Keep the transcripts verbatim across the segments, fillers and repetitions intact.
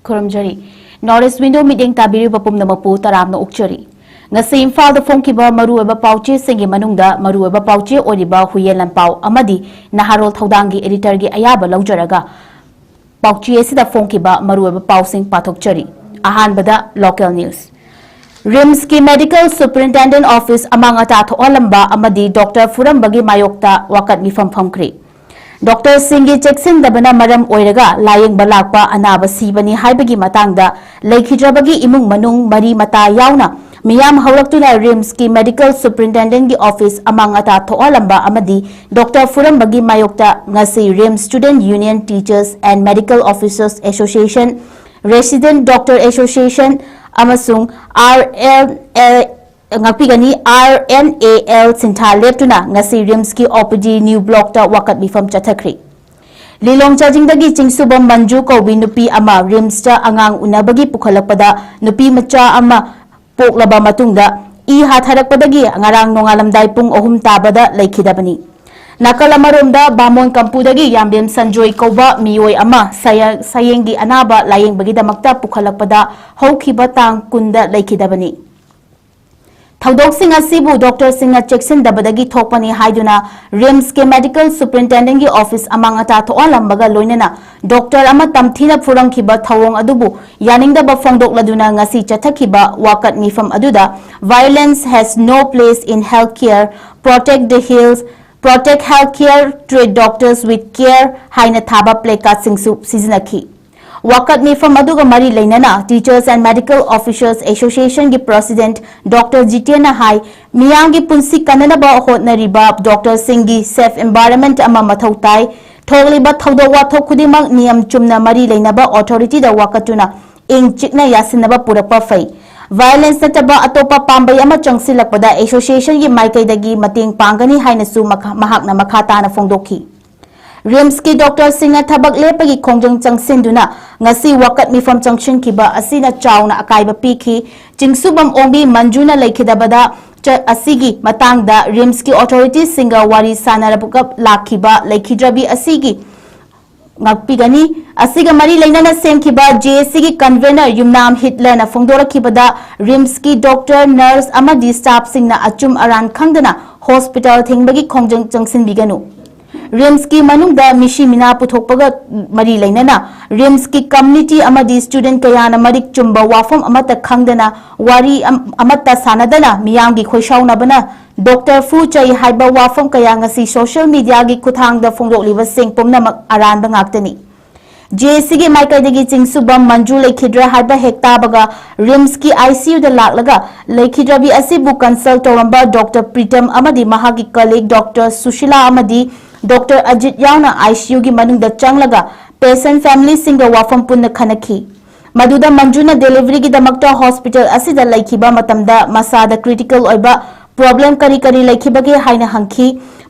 ꯈꯨꯔꯨꯝꯖꯔꯤ꯫ North East Window ꯃꯤꯠꯌꯦꯡ ꯇꯥꯕꯤꯔꯤꯕ ꯄꯨꯝꯅꯃꯛꯄꯨ ꯇꯔꯥꯝꯅ ꯑꯣꯛꯆꯔꯤ꯫ ꯉꯁꯤ ꯏꯝꯐꯥꯜꯗ ꯐꯣꯡꯈꯤꯕ ꯃꯔꯨꯑꯣꯏꯕ ꯄꯥꯎꯆꯦꯁꯤꯡꯒꯤ ꯃꯅꯨꯡꯗ ꯃꯔꯨꯑꯣꯏꯕ ꯄꯥꯎꯆꯦ ꯑꯣꯏꯔꯤꯕ ꯍꯨꯏꯌꯦꯟ ꯂꯥꯟꯄꯥꯎ ꯑꯃꯗꯤ ꯅꯍꯥꯔꯣꯜ ꯊꯧꯗꯥꯡꯒꯤ editorꯒꯤ ꯑꯌꯥꯕ ꯂꯧꯖꯔꯒ ꯄꯥꯎꯆꯦ ꯑꯁꯤꯗ ꯐꯣꯡꯈꯤꯕ ꯃꯔꯨꯑꯣꯏꯕ ꯄꯥꯎꯁꯤꯡ ꯄꯥꯊꯣꯛꯆꯔꯤ꯫ ꯑꯍꯥꯟꯕꯗ local news꯫ RIMSꯀꯤ Medical Superintendent Office ꯑꯃꯥꯡ ꯑꯇꯥ ꯊꯣꯛꯍꯜꯂꯝꯕ ꯑꯃꯗꯤ doctor ꯐꯨꯔꯝꯕꯒꯤ ꯃꯥꯌꯣꯛꯇ ꯋꯥꯀꯠ ꯃꯤꯐꯝ ꯐꯝꯈ꯭ꯔꯤ꯫ Doctorꯁꯤꯡꯒꯤ ꯆꯦꯛꯁꯤꯟꯗꯕꯅ ꯃꯔꯝ ꯑꯣꯏꯔꯒ ꯂꯥꯌꯦꯡꯕ ꯂꯥꯛꯄ ꯑꯅꯥꯕ ꯁꯤꯕꯅꯤ ꯍꯥꯏꯕꯒꯤ ꯃꯇꯥꯡꯗ ꯂꯩꯈꯤꯗ꯭ꯔꯕꯒꯤ ꯏꯃꯨꯡ ꯃꯅꯨꯡ ꯃꯔꯤ ꯃꯇꯥ ꯌꯥꯎꯅ ꯃꯤꯌꯥꯝ ꯍꯧꯔꯛꯇꯨꯅ RIMSꯀꯤ Medical Superintendentꯀꯤ office ꯑꯃꯥꯡ ꯑꯇꯥ ꯊꯣꯛꯍꯜꯂꯝꯕ ꯑꯃꯗꯤ doctor ꯐꯨꯔꯝꯕꯒꯤ ꯃꯥꯌꯣꯛꯇ ꯉꯁꯤ RIMS Student Union, Teachers and Medical Officers Association, Resident Doctor Association ꯑꯃꯁꯨꯡ RNA ꯉꯥꯛꯄꯤꯒꯅꯤ, RNAL ꯁꯤꯟꯊꯥ ꯂꯦꯞꯇꯨꯅ ꯉꯁꯤ RIMSꯀꯤ OPD new blockꯇ ꯋꯥꯀꯠ ꯃꯤꯐꯝ ꯆꯠꯊꯈ꯭ꯔꯤ꯫ ꯂꯤꯂꯣꯡ ꯆꯥꯖꯤꯡꯗꯒꯤ ꯆꯤꯡꯁꯨꯕꯝ ꯃꯟꯖꯨ ꯀꯧꯕꯤ ꯅꯨꯄꯤ ꯑꯃ RIMSꯇ ꯑꯉꯥꯡ ꯎꯅꯕꯒꯤ ꯄꯨꯈꯠꯂꯛꯄꯗ ꯅꯨꯄꯤ ꯃꯆꯥ ꯑꯃ ꯄꯣꯛꯂꯕ ꯃꯇꯨꯡꯗ ꯏ ꯍꯥꯊꯔꯛꯄꯗꯒꯤ ꯉꯔꯥꯡ ꯅꯣꯡꯉꯥꯜꯂꯝꯗꯥꯏ ꯄꯨꯡ ꯑꯍꯨꯝ ꯇꯥꯕꯗ ꯂꯩꯈꯤꯗꯕꯅꯤ꯫ ꯅꯥꯀꯜ ꯑꯃꯔꯣꯝꯗ ꯕꯥꯃꯣꯟ ꯀꯝꯄꯨꯗꯒꯤ ꯌꯥꯝꯕꯦꯝ ꯁꯟꯖꯣꯏ ꯀꯧꯕ ꯃꯤꯑꯣꯏ ꯑꯃ ꯁꯌ-, ꯁꯌꯦꯡꯒꯤ ꯑꯅꯥꯕ ꯂꯥꯌꯦꯡꯕꯒꯤꯗꯃꯛꯇ ꯄꯨꯈꯠꯂꯛꯄꯗ ꯍꯧꯈꯤꯕ ꯇꯥꯡ ꯀꯨꯟꯗ ꯂꯩꯈꯤꯗꯕꯅꯤ꯫ ꯊꯧꯗꯣꯛꯁꯤꯡ ꯑꯁꯤꯕꯨ doctorꯁꯤꯡꯅ ꯆꯦꯛꯁꯤꯟꯗꯕꯗꯒꯤ ꯊꯣꯛꯄꯅꯤ ꯍꯥꯏꯗꯨꯅ RIMSꯀꯤ Medical Superintendentꯀꯤ office ꯑꯃꯥꯡ ꯑꯇꯥ ꯊꯣꯛꯍꯜꯂꯝꯕꯒ ꯂꯣꯏꯅꯅ doctor ꯑꯃ ꯇꯝꯊꯤꯅ ꯐꯨꯔꯝꯈꯤꯕ ꯊꯧꯑꯣꯡ ꯑꯗꯨꯕꯨ ꯌꯥꯅꯤꯡꯗꯕ ꯐꯣꯡꯗꯣꯛꯂꯗꯨꯅ ꯉꯁꯤ ꯆꯠꯊꯈꯤꯕ ꯋꯥꯀꯠ ꯃꯤꯐꯝ ꯑꯗꯨꯗ "Violence has no place in healthcare, protect the health, protect healthcare, treat doctors with care" ꯍꯥꯏꯅ ꯊꯥꯕ placardꯁꯤꯡꯁꯨ ꯁꯤꯖꯤꯟꯅꯈꯤ꯫ ꯋꯥꯀꯠ ꯃꯤꯐꯝ ꯑꯗꯨꯒ ꯃꯔꯤ ꯂꯩꯅꯅ Teachers and Medical Officers Associationꯒꯤ President Doctor ꯖꯤꯇꯦꯟꯅ ꯍꯥꯏ, ꯃꯤꯌꯥꯝꯒꯤ ꯄꯨꯟꯁꯤ ꯀꯟꯅꯅꯕ ꯍꯣꯠꯅꯔꯤꯕ doctorꯁꯤꯡꯒꯤ safe environment ꯑꯃ ꯃꯊꯧ ꯇꯥꯏ꯫ ꯊꯣꯛꯂꯤꯕ ꯊꯧꯗꯣꯛ ꯋꯥꯊꯣꯛ ꯈꯨꯗꯤꯡꯃꯛ ꯅꯤꯌꯝ ꯆꯨꯝꯅ ꯃꯔꯤ ꯂꯩꯅꯕ authorityꯗ ꯋꯥꯀꯠꯇꯨꯅ ꯏꯪ ꯆꯤꯛꯅ ꯌꯥꯁꯤꯟꯅꯕ ꯄꯨꯔꯛꯄ ꯐꯩ꯫ Violence ꯅꯠꯇꯕ ꯑꯇꯣꯞꯄ ꯄꯥꯝꯕꯩ ꯑꯃ ꯆꯪꯁꯤꯜꯂꯛꯄꯗ associationꯒꯤ ꯃꯥꯏꯀꯩꯗꯒꯤ ꯃꯇꯦꯡ ꯄꯥꯡꯒꯅꯤ ꯍꯥꯏꯅꯁꯨ ꯃꯈꯥ-, ꯃꯍꯥꯛꯅ ꯃꯈꯥ ꯇꯥꯅ ꯐꯣꯡꯗꯣꯛꯈꯤ꯫ RIMSꯀꯤ doctorꯁꯤꯡꯅ ꯊꯕꯛ ꯂꯦꯞꯄꯒꯤ ꯈꯣꯡꯖꯪ ꯆꯪꯁꯤꯟꯗꯨꯅ ꯉꯁꯤ ꯋꯥꯀꯠ ꯃꯤꯐꯝ ꯆꯪꯁꯤꯟꯈꯤꯕ ꯑꯁꯤꯅ ꯆꯥꯎꯅ ꯑꯀꯥꯏꯕ ꯄꯤꯈꯤ꯫ ꯆꯤꯡꯁꯨꯕꯝ ꯑꯣꯡꯕꯤ ꯃꯟꯖꯨꯅ ꯂꯩꯈꯤꯗꯕꯗ ꯆ-, ꯑꯁꯤꯒꯤ ꯃꯇꯥꯡꯗ RIMSꯀꯤ authorityꯁꯤꯡꯒ ꯋꯥꯔꯤ ꯁꯥꯟꯅꯔꯕꯒ ꯂꯥꯛꯈꯤꯕ ꯂꯩꯈꯤꯗ꯭ꯔꯕꯤ ꯑꯁꯤꯒꯤ ꯉꯥꯛꯄꯤꯒꯅꯤ꯫ ꯑꯁꯤꯒ ꯃꯔꯤ ꯂꯩꯅꯅ ꯁꯦꯝꯈꯤꯕ ꯖꯦ ꯑꯦ ꯁꯤꯒꯤ ꯀꯟꯚꯦꯅꯔ ꯌꯨꯝꯅꯥꯝ ꯍꯤꯠꯂꯔꯅ ꯐꯣꯡꯗꯣꯔꯛꯈꯤꯕꯗ ꯔꯤꯝꯁꯀꯤ ꯗꯣꯛꯇꯔ, ꯅꯔꯁ ꯑꯃꯗꯤ ꯁ꯭ꯇꯥꯐꯁꯤꯡꯅ ꯑꯆꯨꯝ ꯑꯔꯥꯟ ꯈꯪꯗꯅ ꯍꯣꯁꯄꯤꯇꯥꯜ ꯊꯤꯡꯕꯒꯤ ꯈꯣꯡꯖꯪ ꯆꯪꯁꯤꯟꯕꯤꯒꯅꯨ꯫ ꯔꯤꯝꯁꯀꯤ ꯃꯅꯨꯡꯗ ꯃꯤꯁꯤ ꯃꯤꯅꯥ ꯄꯨꯊꯣꯛꯄꯒ ꯃꯔꯤ ꯂꯩꯅꯅ ꯔꯤꯝꯁꯀꯤ ꯀꯝꯃꯨꯅꯤꯇꯤ ꯑꯃꯗꯤ ꯁ꯭ꯇꯨꯗꯦꯟꯠ ꯀꯌꯥꯅ ꯃꯔꯤꯛ ꯆꯨꯝꯕ ꯋꯥꯐꯝ ꯑꯃꯠꯇ ꯈꯪꯗꯅ, ꯋꯥꯔꯤ ꯑꯝ-, ꯑꯃꯠꯇ ꯁꯥꯟꯅꯗꯅ ꯃꯤꯌꯥꯝꯒꯤ ꯈꯣꯏꯁꯥꯎꯅꯕꯅ ꯗꯣꯛꯇꯔ ꯐꯨ ꯆꯩ ꯍꯥꯏꯕ ꯋꯥꯐꯝ ꯀꯌꯥ ꯉꯁꯤ ꯁꯣꯁꯤꯌꯦꯜ ꯃꯤꯗꯤꯌꯥꯒꯤ ꯈꯨꯠꯊꯥꯡꯗ ꯐꯣꯡꯗꯣꯛꯂꯤꯕꯁꯤꯡ ꯄꯨꯝꯅꯃꯛ ꯑꯔꯥꯟꯕ ꯉꯥꯛꯇꯅꯤ꯫ ꯖꯦ ꯑꯦ ꯁꯤꯒꯤ ꯃꯥꯏꯀꯩꯗꯒꯤ ꯆꯤꯡꯁꯨꯕꯝ ꯃꯟꯖꯨ ꯂꯩꯈꯤꯗ꯭ꯔꯦ ꯍꯥꯏꯕ ꯍꯦꯛ ꯇꯥꯕꯒ ꯔꯤꯝꯁꯀꯤ ꯑꯥꯏ ꯁꯤ ꯌꯨꯗ ꯂꯥꯛꯂꯒ ꯂꯩꯈꯤꯗ꯭ꯔꯕꯤ ꯑꯁꯤꯕꯨ ꯀꯟꯁꯜ ꯇꯧꯔꯝꯕ ꯗꯣꯛꯇꯔ ꯄ꯭ꯔꯤꯇꯝ ꯑꯃꯗꯤ ꯃꯍꯥꯛꯀꯤ ꯀꯂꯤꯛ ꯗꯣꯛꯇꯔ ꯁꯨꯁꯤꯂꯥ ꯑꯃꯗꯤ ꯗꯣꯛꯇꯔ ꯑꯖꯤꯠ ꯌꯥꯎꯅ ꯑꯥꯏ ꯁꯤ ꯌꯨꯒꯤ ꯃꯅꯨꯡꯗ ꯆꯪꯂꯒ ꯄꯦꯁꯦꯟꯠ ꯐꯦꯃꯤꯂꯤꯁꯤꯡꯒ ꯋꯥꯐꯝ ꯄꯨꯟꯅ ꯈꯟꯅꯈꯤ꯫ ꯃꯗꯨꯗ ꯃꯟꯖꯨꯅ ꯗꯦꯂꯤꯚꯔꯤꯒꯤꯗꯃꯛꯇ ꯍꯣꯁꯄꯤꯇꯥꯜ ꯑꯁꯤꯗ ꯂꯩꯈꯤꯕ ꯃꯇꯝꯗ ꯃꯁꯥꯗ ꯀ꯭ꯔꯤꯇꯤꯀꯦꯜ ꯑꯣꯏꯕ ꯄ꯭ꯔꯣꯕ꯭ꯂꯦꯝ ꯀꯔꯤ ꯀꯔꯤ ꯂꯩꯈꯤꯕꯒꯦ ꯍꯥꯏꯅ ꯍꯪꯈꯤ꯫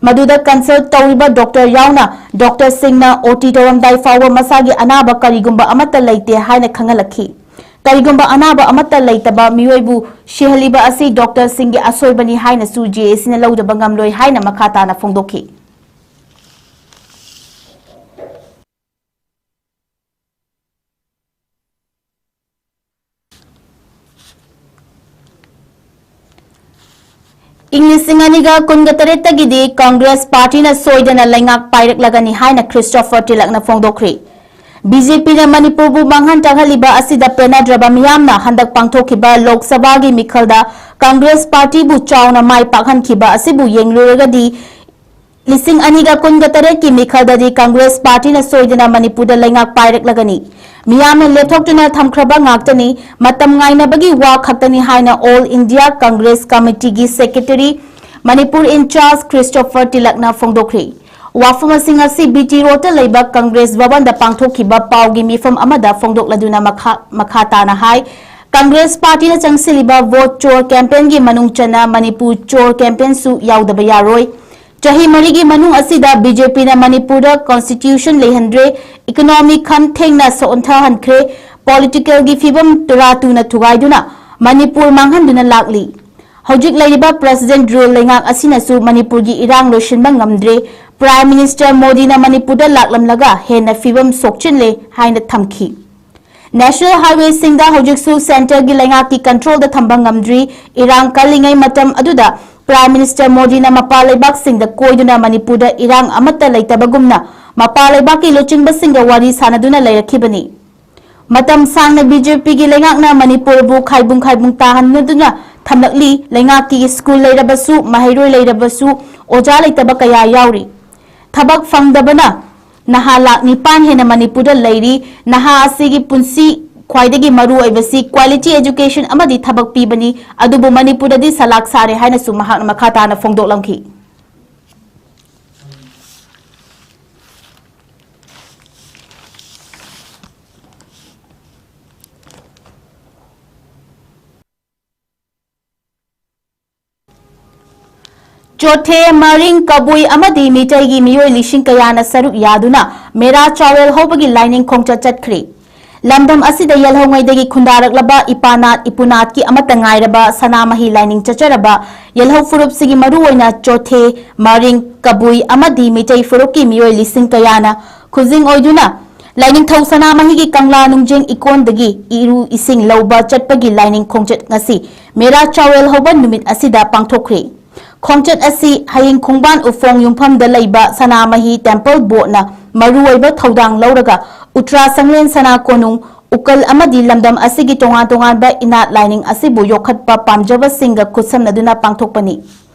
ꯃꯗꯨꯗ ꯀꯟꯁꯜ ꯇꯧꯔꯤꯕ ꯗꯣꯛꯇꯔ ꯌꯥꯎꯅ ꯗꯣꯛꯇꯔꯁꯤꯡꯅ ꯑꯣ ꯇꯤ ꯇꯧꯔꯝꯗꯥꯏ ꯐꯥꯎꯕ ꯃꯁꯥꯒꯤ ꯑꯅꯥꯕ ꯀꯔꯤꯒꯨꯝꯕ ꯑꯃꯠꯇ ꯂꯩꯇꯦ ꯍꯥꯏꯅ ꯈꯪꯍꯜꯂꯛꯈꯤ꯫ ꯀꯔꯤꯒꯨꯝꯕ ꯑꯅꯥꯕ ꯑꯃꯠꯇ ꯂꯩꯇꯕ ꯃꯤꯑꯣꯏꯕꯨ ꯁꯤꯍꯜꯂꯤꯕ ꯑꯁꯤ ꯗꯣꯛꯇꯔꯁꯤꯡꯒꯤ ꯑꯁꯣꯏꯕꯅꯤ ꯍꯥꯏꯅꯁꯨ ꯖꯦ ꯑꯦ ꯁꯤꯅ ꯂꯧꯗꯕ ꯉꯝꯂꯣꯏ ꯍꯥꯏꯅ ꯃꯈꯥ ꯇꯥꯅ ꯐꯣꯡꯗꯣꯛꯈꯤ꯫ ꯏꯪ ꯂꯤꯁꯤꯡ ꯑꯅꯤꯒ ꯀꯨꯟꯒ ꯇꯔꯦꯠꯇꯒꯤꯗꯤ ꯀꯪꯒ꯭ꯔꯦꯁ ꯄꯥꯔꯇꯤꯅ ꯁꯣꯏꯗꯅ ꯂꯩꯉꯥꯛ ꯄꯥꯏꯔꯛꯂꯒꯅꯤ ꯍꯥꯏꯅ ꯈ꯭ꯔꯤꯁꯇꯣꯐꯔ ꯇꯤꯂꯛꯅ ꯐꯣꯡꯗꯣꯛꯈ꯭ꯔꯤ꯫ ꯕꯤ ꯖꯦ ꯄꯤꯅ ꯃꯅꯤꯄꯨꯔꯕꯨ ꯃꯥꯡꯍꯟ ꯇꯥꯛꯍꯜꯂꯤꯕ ꯑꯁꯤꯗ ꯄꯦꯟꯅꯗ꯭ꯔꯕ ꯃꯤꯌꯥꯝꯅ ꯍꯟꯗꯛ ꯄꯥꯡꯊꯣꯛꯈꯤꯕ ꯂꯣꯛ ꯁꯚꯥꯒꯤ ꯃꯤꯈꯜꯗ ꯀꯪꯒ꯭ꯔꯦꯁ ꯄꯥꯔꯇꯤꯕꯨ ꯆꯥꯎꯅ ꯃꯥꯏ ꯄꯥꯛꯍꯟꯈꯤꯕ ꯑꯁꯤꯕꯨ ꯌꯦꯡꯂꯨꯔꯒꯗꯤ, ꯂꯤꯁꯤꯡ ꯑꯅꯤꯒ ꯀꯨꯟꯒ ꯇꯔꯦꯠꯀꯤ ꯃꯤꯈꯜꯗꯗꯤ ꯀꯪꯒ꯭ꯔꯦꯁ ꯄꯥꯔꯇꯤꯅ ꯁꯣꯏꯗꯅ ꯃꯅꯤꯄꯨꯔꯗ ꯂꯩꯉꯥꯛ ꯄꯥꯏꯔꯛꯂꯒꯅꯤ꯫ ꯃꯤꯌꯥꯝꯅ ꯂꯦꯞꯊꯣꯛꯇꯨꯅ ꯊꯝꯈ꯭ꯔꯕ ꯉꯥꯛꯇꯅꯤ꯫ ꯃꯇꯝ ꯉꯥꯏꯅꯕꯒꯤ ꯋꯥ ꯈꯛꯇꯅꯤ ꯍꯥꯏꯅ ꯑꯣꯜ ꯏꯟꯗꯤꯌꯥ ꯀꯪꯒ꯭ꯔꯦꯁ ꯀꯃꯤꯇꯤꯒꯤ ꯁꯦꯀ꯭ꯔꯦꯇꯔꯤ, ꯃꯅꯤꯄꯨꯔ ꯏꯟꯆꯥꯔꯖ ꯈ꯭ꯔꯤꯁꯇꯣꯐꯔ ꯇꯤꯂꯛꯅ ꯐꯣꯡꯗꯣꯛꯈ꯭ꯔꯤ꯫ ꯋꯥꯐꯝ ꯑꯁꯤꯡ ꯑꯁꯤ ꯕꯤ ꯇꯤ ꯔꯣꯗꯇ ꯂꯩꯕ ꯀꯪꯒ꯭ꯔꯦꯁ ꯚꯕꯟꯗ ꯄꯥꯡꯊꯣꯛꯈꯤꯕ ꯄꯥꯎꯒꯤ ꯃꯤꯐꯝ ꯑꯃꯗ ꯐꯣꯡꯗꯣꯛꯂꯗꯨꯅ ꯃꯈꯥ, ꯃꯈꯥ ꯇꯥꯅ ꯍꯥꯏ, ꯀꯪꯒ꯭ꯔꯦꯁ ꯄꯥꯔꯇꯤꯅ ꯆꯪꯁꯤꯜꯂꯤꯕ ꯚꯣꯠ ꯆꯣꯔ ꯀꯦꯝꯄꯦꯟꯒꯤ ꯃꯅꯨꯡ ꯆꯟꯅ ꯃꯅꯤꯄꯨꯔ ꯆꯣꯔ ꯀꯦꯝꯄꯦꯟꯁꯨ ꯌꯥꯎꯗꯕ ꯌꯥꯔꯣꯏ꯫ ꯆꯍꯤ ꯃꯔꯤꯒꯤ ꯃꯅꯨꯡ ꯑꯁꯤꯗ ꯕꯤ ꯖꯦ ꯄꯤꯅ ꯃꯅꯤꯄꯨꯔꯗ ꯀꯣꯟꯁꯇꯤꯇ꯭ꯌꯨꯁꯟ ꯂꯩꯍꯟꯗ꯭ꯔꯦ, ꯏꯀꯣꯅꯣꯃꯤ ꯈꯝ ꯊꯦꯡꯅ ꯁꯣꯟꯊꯍꯟꯈ꯭ꯔꯦ, ꯄꯣꯂꯤꯇꯤꯀꯦꯜꯒꯤ ꯐꯤꯕꯝ ꯇꯨꯔꯥ ꯇꯨꯅ ꯊꯨꯒꯥꯏꯗꯨꯅ ꯃꯅꯤꯄꯨꯔ ꯃꯥꯡꯍꯟꯗꯨꯅ ꯂꯥꯛꯂꯤ꯫ ꯍꯧꯖꯤꯛ ꯂꯩꯔꯤꯕ ꯄ꯭ꯔꯦꯁꯤꯗꯦꯟꯠ ꯔꯨꯜ ꯂꯩꯉꯥꯛ ꯑꯁꯤꯅꯁꯨ ꯃꯅꯤꯄꯨꯔꯒꯤ ꯏꯔꯥꯡ ꯂꯣꯏꯁꯤꯟꯕ ꯉꯝꯗ꯭ꯔꯦ꯫ Prime Minister ꯃꯣꯗꯤꯅ ꯃꯅꯤꯄꯨꯔꯗ ꯂꯥꯛꯂꯝꯂꯒ ꯍꯦꯟꯅ ꯐꯤꯕꯝ ꯁꯣꯛꯆꯤꯜꯂꯦ ꯍꯥꯏꯅ ꯊꯝꯈꯤ꯫ National Highwayꯁꯤꯡꯗ ꯍꯧꯖꯤꯛꯁꯨ centreꯒꯤ ꯂꯩꯉꯥꯛꯀꯤ controlꯗ ꯊꯝꯕ ꯉꯝꯗ꯭ꯔꯤ꯫ ꯏꯔꯥꯡ ꯀꯜꯂꯤꯉꯩ ꯃꯇꯝ ꯑꯗꯨꯗ Prime Minister ꯃꯣꯗꯤꯅ ꯃꯄꯥꯟ ꯂꯩꯕꯥꯛꯁꯤꯡꯗ ꯀꯣꯏꯗꯨꯅ ꯃꯅꯤꯄꯨꯔꯗ ꯏꯔꯥꯡ ꯑꯃꯠꯇ ꯂꯩꯇꯕꯒꯨꯝꯅ ꯃꯄꯥꯟ ꯂꯩꯕꯥꯛꯀꯤ ꯂꯨꯆꯤꯡꯕꯁꯤꯡꯒ ꯋꯥꯔꯤ ꯁꯥꯅꯗꯨꯅ ꯂꯩꯔꯛꯈꯤꯕꯅꯤ꯫ ꯃꯇꯝ ꯁꯥꯡꯅ BJPꯒꯤ ꯂꯩꯉꯥꯛꯅ ꯃꯅꯤꯄꯨꯔꯕꯨ ꯈꯥꯏꯕꯨꯡ ꯈꯥꯏꯕꯨꯡ ꯇꯥꯍꯟꯅꯗꯨꯅ ꯊꯝꯂꯛꯂꯤ꯫ ꯂꯩꯉꯥꯛꯀꯤ school ꯂꯩꯔꯕꯁꯨ, ꯃꯍꯩꯔꯣꯏ ꯂꯩꯔꯕꯁꯨ, ꯑꯣꯖꯥ ꯂꯩꯇꯕ ꯀꯌꯥ ꯌꯥꯎꯔꯤ꯫ ꯊꯕꯛ ꯐꯪꯗꯕꯅ ꯅꯍꯥ ꯂꯥꯈ ꯅꯤꯄꯥꯟ ꯍꯦꯟꯅ ꯃꯅꯤꯄꯨꯔꯗ ꯂꯩꯔꯤ꯫ ꯅꯍꯥ ꯑꯁꯤꯒꯤ ꯄꯨꯟꯁꯤ ꯈ꯭ꯋꯥꯏꯗꯒꯤ ꯃꯔꯨ ꯑꯣꯏꯕꯁꯤ quality education ꯑꯃꯗꯤ ꯊꯕꯛ ꯄꯤꯕꯅꯤ꯫ ꯑꯗꯨꯕꯨ ꯃꯅꯤꯄꯨꯔꯗꯗꯤ ꯁꯂꯥꯛ ꯁꯥꯔꯦ ꯍꯥꯏꯅꯁꯨ ꯃꯍꯥꯛꯅ ꯃꯈꯥ ꯇꯥꯅ ꯐꯣꯡꯗꯣꯛꯂꯝꯈꯤ꯫ ꯆꯣꯊꯦ, ꯃꯔꯤꯡ, ꯀꯕꯨꯏ ꯑꯃꯗꯤ ꯃꯤꯇꯩꯒꯤ ꯃꯤꯑꯣꯏ ꯂꯤꯁꯤꯡ ꯀꯌꯥꯅ ꯁꯔꯨꯛ ꯌꯥꯗꯨꯅ ꯃꯦꯔꯥ ꯆꯥꯎꯔꯦꯜ ꯍꯧꯕꯒꯤ ꯂꯥꯏꯅꯤꯡ ꯈꯣꯡꯆꯠ ꯆꯠꯈ꯭ꯔꯦ꯫ ꯂꯝꯗꯝ ꯑꯁꯤꯗ ꯌꯦꯜꯍꯧꯉꯩꯗꯒꯤ ꯈꯨꯟꯗꯥꯔꯛꯂꯕ ꯏꯄꯥꯅꯥꯠ ꯏꯄꯨꯅꯥꯠꯀꯤ ꯑꯃꯠꯇ ꯉꯥꯏꯔꯕ ꯁꯅꯥꯃꯍꯤ ꯂꯥꯏꯅꯤꯡ ꯆꯠꯆꯔꯕ ꯌꯦꯜꯍꯧ ꯐꯨꯔꯨꯞꯁꯤꯒꯤ ꯃꯔꯨꯑꯣꯏꯅ ꯆꯣꯊꯦ, ꯃꯔꯤꯡ, ꯀꯕꯨꯏ ꯑꯃꯗꯤ ꯃꯤꯇꯩ ꯐꯨꯔꯨꯞꯀꯤ ꯃꯤꯑꯣꯏ ꯂꯤꯁꯤꯡ ꯀꯌꯥꯅ ꯈꯨꯖꯤꯡ ꯑꯣꯏꯗꯨꯅ ꯂꯥꯏꯅꯤꯡꯊꯧ ꯁꯅꯥꯃꯍꯤꯒꯤ ꯀꯪꯂꯥ ꯅꯨꯡꯖꯦꯡ ꯏꯀꯣꯟꯗꯒꯤ ꯏꯔꯨ ꯏꯁꯤꯡ ꯂꯧꯕ ꯆꯠꯄꯒꯤ ꯂꯥꯏꯅꯤꯡ ꯈꯣꯡꯆꯠ ꯉꯁꯤ ꯃꯦꯔꯥ ꯆꯥꯎꯔꯦꯜ ꯍꯧꯕ ꯅꯨꯃꯤꯠ ꯑꯁꯤꯗ ꯄꯥꯡꯊꯣꯛꯈ꯭ꯔꯦ꯫ ꯈꯣꯡꯆꯠ ꯑꯁꯤ ꯍꯌꯦꯡ ꯈꯣꯡꯕꯥꯟ ꯎꯐꯣꯡ ꯌꯨꯝꯐꯝꯗ ꯂꯩꯕ ꯁꯅꯥꯃꯍꯤ temple boardꯅ ꯃꯔꯨꯑꯣꯏꯕ ꯊꯧꯗꯥꯡ ꯂꯧꯔꯒ ꯎꯇ꯭ꯔꯥ ꯁꯪꯂꯦꯟ ꯁꯅꯥ ꯀꯣꯅꯨꯡ ꯎꯀꯜ ꯑꯃꯗꯤ ꯂꯝꯗꯝ ꯑꯁꯤꯒꯤ ꯇꯣꯉꯥꯟ ꯇꯣꯉꯥꯟꯕ ꯏꯅꯥꯠ ꯂꯥꯏꯅꯤꯡ ꯑꯁꯤꯕꯨ ꯌꯣꯛꯈꯠꯄ ꯄꯥꯝꯖꯕꯁꯤꯡꯒ ꯈꯨꯠꯁꯝꯅꯗꯨꯅ ꯄꯥꯡꯊꯣꯛꯄꯅꯤ꯫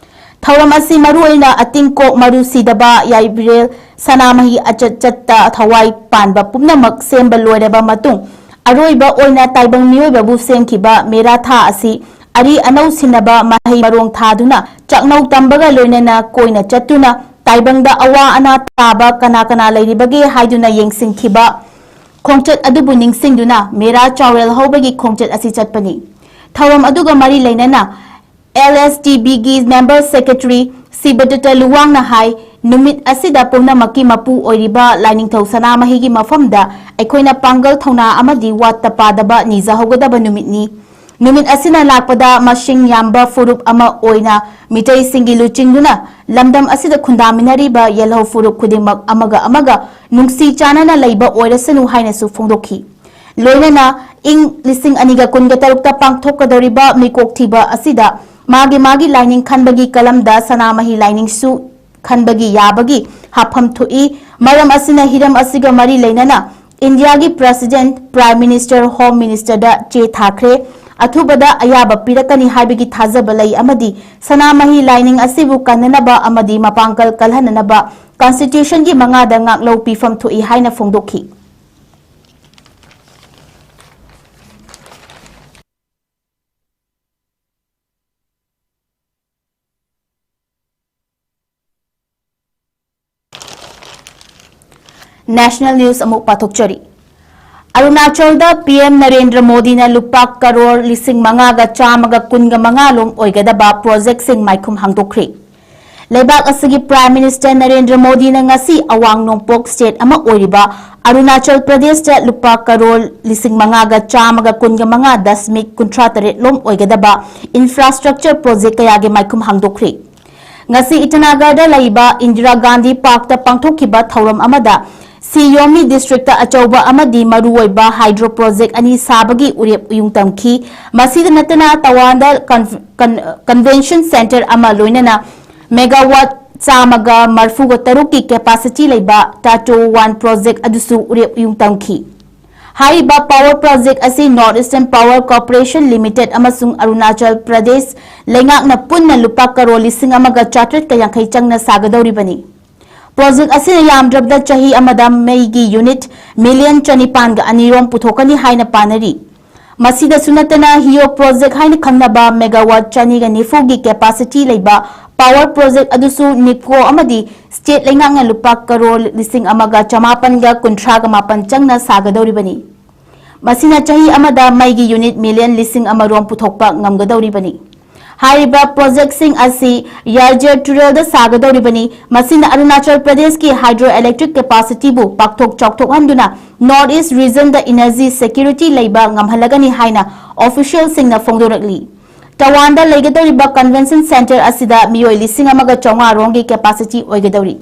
ꯊꯧꯔꯝ ꯑꯁꯤ ꯃꯔꯨꯑꯣꯏꯅ ꯑꯇꯤꯡꯀꯣꯛ ꯃꯔꯨ ꯁꯤꯗꯕ ꯌꯥꯏꯕꯤꯔꯦꯜ ꯁꯅꯥꯃꯍꯤ ꯑꯆꯠ ꯆꯠꯇ ꯊꯋꯥꯏ ꯄꯥꯟꯕ ꯄꯨꯝꯅꯃꯛ ꯁꯦꯝꯕ ꯂꯣꯏꯔꯕ ꯃꯇꯨꯡ ꯑꯔꯣꯏꯕ ꯑꯣꯏꯅ ꯇꯥꯏꯕꯪ ꯃꯤꯑꯣꯏꯕꯕꯨ ꯁꯦꯝꯈꯤꯕ ꯃꯦꯔꯥ ꯊꯥ ꯑꯁꯤ ꯑꯔꯤ ꯑꯅꯧ ꯁꯤꯟꯅꯕ ꯃꯍꯩ ꯃꯔꯣꯡ ꯊꯥꯗꯨꯅ ꯆꯥꯛꯅꯧ ꯇꯝꯕꯒ ꯂꯣꯏꯅꯅ ꯀꯣꯏꯅ ꯆꯠꯇꯨꯅ ꯇꯥꯏꯕꯪꯗ ꯑꯋꯥ ꯑꯅꯥ ꯇꯥꯕ ꯀꯅꯥ ꯀꯅꯥ ꯂꯩꯔꯤꯕꯒꯦ ꯍꯥꯏꯗꯨꯅ ꯌꯦꯡꯁꯤꯟꯈꯤꯕ ꯈꯣꯡꯆꯠ ꯑꯗꯨꯕꯨ ꯅꯤꯡꯁꯤꯡꯗꯨꯅ ꯃꯦꯔꯥ ꯆꯥꯎꯔꯦꯜ ꯍꯧꯕꯒꯤ ꯈꯣꯡꯆꯠ ꯑꯁꯤ ꯆꯠꯄꯅꯤ꯫ ꯊꯧꯔꯝ ꯑꯗꯨꯒ ꯃꯔꯤ ꯂꯩꯅꯅ LSTBꯒꯤ member secretary ꯁꯤꯕꯗꯠꯇ ꯂꯨꯋꯥꯡꯅ ꯍꯥꯏ, ꯅꯨꯃꯤꯠ ꯑꯁꯤꯗ ꯄꯨꯝꯅꯃꯛꯀꯤ ꯃꯄꯨ ꯑꯣꯏꯔꯤꯕ ꯂꯥꯏꯅꯤꯡꯊꯧ ꯁꯅꯥꯃꯍꯤꯒꯤ ꯃꯐꯝꯗ ꯑꯩꯈꯣꯏꯅ ꯄꯥꯡꯒꯜ ꯊꯧꯅꯥ ꯑꯃꯗꯤ ꯋꯥꯠꯇ ꯄꯥꯗꯕ ꯅꯤꯖꯍꯧꯒꯗꯕ ꯅꯨꯃꯤꯠꯅꯤ꯫ ꯅꯨꯃꯤꯠ ꯑꯁꯤꯅ ꯂꯥꯛꯄꯗ ꯃꯁꯤꯡ ꯌꯥꯝꯕ ꯐꯨꯔꯨꯞ ꯑꯃ ꯑꯣꯏꯅ ꯃꯤꯇꯩꯁꯤꯡꯒꯤ ꯂꯨꯆꯤꯡꯗꯨꯅ ꯂꯝꯗꯝ ꯑꯁꯤꯗ ꯈꯨꯟꯗꯥꯃꯤꯟꯅꯔꯤꯕ ꯌꯦꯜꯍꯧ ꯐꯨꯔꯨꯞ ꯈꯨꯗꯤꯡꯃꯛ ꯑꯃꯒ ꯑꯃꯒ ꯅꯨꯡꯁꯤ ꯆꯥꯟꯅꯅ ꯂꯩꯕ ꯑꯣꯏꯔꯁꯅꯨ ꯍꯥꯏꯅꯁꯨ ꯐꯣꯡꯗꯣꯛꯈꯤ꯫ ꯂꯣꯏꯅꯅ ꯏꯪ ꯂꯤꯁꯤꯡ ꯑꯅꯤꯒ ꯀꯨꯟꯒ ꯇꯔꯨꯛꯇ ꯄꯥꯡꯊꯣꯛꯀꯗꯧꯔꯤꯕ ꯃꯤꯀꯣꯛ ꯊꯤꯕ ꯑꯁꯤꯗ ꯃꯥꯒꯤ ꯃꯥꯒꯤ ꯂꯥꯏꯅꯤꯡ ꯈꯟꯕꯒꯤ ꯀꯂꯝꯗ ꯁꯅꯥꯃꯍꯤ ꯂꯥꯏꯅꯤꯡꯁꯨ ꯈꯟꯕꯒꯤ ꯌꯥꯕꯒꯤ ꯍꯥꯞꯐꯝ ꯊꯣꯛꯏ꯫ ꯃꯔꯝ ꯑꯁꯤꯅ ꯍꯤꯔꯝ ꯑꯁꯤꯒ ꯃꯔꯤ ꯂꯩꯅꯅ ꯏꯟꯗꯤꯌꯥꯒꯤ ꯄ꯭ꯔꯦꯁꯤꯗꯦꯟꯠ, ꯄ꯭ꯔꯥꯏꯝ ꯃꯤꯅꯤꯁꯇꯔ, ꯍꯣꯝ ꯃꯤꯅꯤꯁꯇꯔꯗ ꯆꯦ ꯊꯥꯈ꯭ꯔꯦ꯫ ꯑꯊꯨꯕꯗ ꯑꯌꯥꯕ ꯄꯤꯔꯛꯀꯅꯤ ꯍꯥꯏꯕꯒꯤ ꯊꯥꯖꯕ ꯂꯩ ꯑꯃꯗꯤ ꯁꯅꯥꯃꯍꯤ ꯂꯥꯏꯅꯤꯡ ꯑꯁꯤꯕꯨ ꯀꯟꯅꯅꯕ ꯑꯃꯗꯤ ꯃꯄꯥꯡꯒꯜ ꯀꯜꯍꯟꯅꯅꯕ ꯀꯟꯁꯇꯤꯇ꯭ꯌꯨꯁꯟꯒꯤ ꯃꯉꯥꯗ ꯉꯥꯛꯂꯧ ꯄꯤꯐꯝ ꯊꯣꯛꯏ ꯍꯥꯏꯅ ꯐꯣꯡꯗꯣꯛꯈꯤ꯫ ꯅꯦꯁꯅꯦꯜ ꯅ꯭ꯌꯨꯁ ꯑꯃꯨꯛ ꯄꯥꯊꯣꯛꯆꯔꯤ꯫ ꯑꯔꯨꯅꯥꯆꯜꯗ ꯄꯤ ꯑꯦꯝ ꯅꯔꯦꯟꯗ꯭ꯔ ꯃꯣꯗꯤꯅ ꯂꯨꯄꯥ ꯀꯔꯣꯔ ꯂꯤꯁꯤꯡ ꯃꯉꯥꯒ ꯆꯥꯝꯃꯒ ꯀꯨꯟꯒ ꯃꯉꯥ ꯂꯣꯝ ꯑꯣꯏꯒꯗꯕ ꯄ꯭ꯔꯣꯖꯦꯛꯁꯤꯡ ꯃꯥꯏꯈꯨꯝ ꯍꯥꯡꯗꯣꯛꯈ꯭ꯔꯦ꯫ ꯂꯩꯕꯥꯛ ꯑꯁꯤꯒꯤ ꯄ꯭ꯔꯥꯏꯝ ꯃꯤꯅꯤꯁꯇꯔ ꯅꯔꯦꯟꯗ꯭ꯔ ꯃꯣꯗꯤꯅ ꯉꯁꯤ ꯑꯋꯥꯡ ꯅꯣꯡꯄꯣꯛ ꯁ꯭ꯇꯦꯠ ꯑꯃ ꯑꯣꯏꯔꯤꯕ ꯑꯔꯨꯅꯥꯆꯜ ꯄ꯭ꯔꯗꯦꯁꯇ ꯂꯨꯄꯥ ꯀꯔꯣꯔ ꯂꯤꯁꯤꯡ ꯃꯉꯥꯒ ꯆꯥꯝꯃꯒ ꯀꯨꯟꯒ ꯃꯉꯥ ꯗꯁꯃꯤꯛ ꯀꯨꯟꯊ꯭ꯔꯥ ꯇꯔꯦꯠ ꯂꯣꯝ ꯑꯣꯏꯒꯗꯕ ꯏꯟꯐ꯭ꯔꯥꯁ꯭ꯇ꯭ꯔꯛꯆꯔ ꯄ꯭ꯔꯣꯖꯦꯛ ꯀꯌꯥꯒꯤ ꯃꯥꯏꯈꯨꯝ ꯍꯥꯡꯗꯣꯛꯈ꯭ꯔꯦ꯫ ꯉꯁꯤ ꯏꯇꯥꯅꯒꯔꯗ ꯂꯩꯕ ꯏꯟꯗꯤꯔꯥ ꯒꯥꯟꯙꯤ ꯄꯥꯔꯛꯇ ꯄꯥꯡꯊꯣꯛꯈꯤꯕ ꯊꯧꯔꯝ ꯑꯃꯗ ꯁꯤ ꯌꯣꯃꯤ ꯗꯤꯁꯇ꯭ꯔꯤꯛꯇ ꯑꯆꯧꯕ ꯑꯃꯗꯤ ꯃꯔꯨꯑꯣꯏꯕ ꯍꯥꯏꯗ꯭ꯔꯣ ꯄ꯭ꯔꯣꯖꯦꯛ ꯑꯅꯤ ꯁꯥꯕꯒꯤ ꯎꯔꯦꯞ ꯎꯌꯨꯡ ꯇꯝꯈꯤ꯫ ꯃꯁꯤꯗ ꯅꯠꯇꯅ ꯇꯋꯥꯟꯗ ꯀꯟ-, ꯀꯟ-, ꯀꯟꯚꯦꯟꯁꯟ ꯁꯦꯟꯇꯔ ꯑꯃ ꯂꯣꯏꯅꯅ ꯃꯦꯒꯥꯋꯥꯠ ꯆꯥꯝꯃꯒ ꯃꯔꯐꯨꯒ ꯇꯔꯨꯛꯀꯤ ꯀꯦꯄꯥꯁꯤꯇꯤ ꯂꯩꯕ ꯇꯥꯇꯣ ꯋꯥꯟ ꯄ꯭ꯔꯣꯖꯦꯛ ꯑꯗꯨꯁꯨ ꯎꯔꯦꯞ ꯎꯌꯨꯡ ꯇꯝꯈꯤ꯫ ꯍꯥꯏꯔꯤꯕ ꯄꯥꯋꯔ ꯄ꯭ꯔꯣꯖꯦꯛ ꯑꯁꯤ north eastern power corporation limited ꯑꯃꯁꯨꯡ ꯑꯔꯨꯅꯥꯆꯜ ꯄ꯭ꯔꯗꯦꯁ ꯂꯩꯉꯥꯛꯅ ꯄꯨꯟꯅ ꯂꯨꯄꯥ ꯀꯔꯣꯔ ꯂꯤꯁꯤꯡ ꯑꯃꯒ ꯆꯥꯇ꯭ꯔꯦꯠꯀ ꯌꯥꯡꯈꯩ ꯆꯪꯅ ꯁꯥꯒꯗꯧꯔꯤꯕꯅꯤ꯫ ꯄ꯭ꯔꯣꯖꯦꯛ ꯑꯁꯤꯅ ꯌꯥꯝꯗ꯭ꯔꯕꯗ ꯆꯍꯤ ꯑꯃꯗ ꯃꯩꯒꯤ ꯌꯨꯅꯤꯠ ꯃꯤꯂꯤꯌꯟ ꯆꯅꯤꯄꯥꯟꯒ ꯑꯅꯤꯔꯣꯝ ꯄꯨꯊꯣꯛꯀꯅꯤ ꯍꯥꯏꯅ ꯄꯥꯅꯔꯤ꯫ ꯃꯁꯤꯗꯁꯨ ꯅꯠꯇꯅ ꯍꯤꯌꯣ ꯄ꯭ꯔꯣꯖꯦꯛ ꯍꯥꯏꯅ ꯈꯪꯅꯕ ꯃꯦꯒꯥꯋꯥꯠ ꯆꯅꯤꯒ ꯅꯤꯐꯨꯒꯤ ꯀꯦꯄꯥꯁꯤꯇꯤ ꯂꯩꯕ ꯄꯥꯋꯔ ꯄ꯭ꯔꯣꯖꯦꯛ ꯑꯗꯨꯁꯨ ꯅꯤꯞꯀꯣ ꯑꯃꯗꯤ ꯁ꯭ꯇꯦꯠ ꯂꯩꯉꯥꯛꯅ ꯂꯨꯄꯥ ꯀꯔꯣꯔ ꯂꯤꯁꯤꯡ ꯑꯃꯒ ꯆꯃꯥꯄꯟꯒ ꯀꯨꯟꯊ꯭ꯔꯥꯒ ꯃꯥꯄꯟ ꯆꯪꯅ ꯁꯥꯒꯗꯧꯔꯤꯕꯅꯤ꯫ ꯃꯁꯤꯅ ꯆꯍꯤ ꯑꯃꯗ ꯃꯩꯒꯤ ꯌꯨꯅꯤꯠ ꯃꯤꯂꯤꯌꯟ ꯂꯤꯁꯤꯡ ꯑꯃꯔꯣꯝ ꯄꯨꯊꯣꯛꯄ ꯉꯝꯒꯗꯧꯔꯤꯕꯅꯤ꯫ ꯍꯥꯏꯔꯤꯕ ꯄ꯭ꯔꯣꯖꯦꯛꯁꯤꯡ ꯑꯁꯤ ꯌꯥꯔꯖꯔ ꯇꯨꯔꯦꯜꯗ ꯁꯥꯒꯗꯧꯔꯤꯕꯅꯤ꯫ ꯃꯁꯤꯅ ꯑꯔꯨꯅꯥꯆꯜ ꯄ꯭ꯔꯗꯦꯁꯀꯤ ꯍꯥꯏꯗ꯭ꯔꯣ ꯏꯂꯦꯛꯇ꯭ꯔꯤꯛ ꯀꯦꯄꯥꯁꯤꯇꯤꯕꯨ ꯄꯥꯛꯊꯣꯛ ꯆꯥꯎꯊꯣꯛꯍꯟꯗꯨꯅ North East Region ꯗ energy security ꯂꯩꯕ ꯉꯝꯍꯜꯂꯒꯅꯤ ꯍꯥꯏꯅ official ꯁꯤꯡꯅ ꯐꯣꯡꯗꯣꯔꯛꯂꯤ꯫ ꯇꯋꯥꯟꯗ ꯂꯩꯒꯗꯧꯔꯤꯕ convention centre ꯑꯁꯤꯗ ꯃꯤꯑꯣꯏ ꯂꯤꯁꯤꯡ ꯑꯃꯒ ꯆꯥꯝꯃꯉꯥ ꯔꯣꯝꯒꯤ capacity ꯑꯣꯏꯒꯗꯧꯔꯤ꯫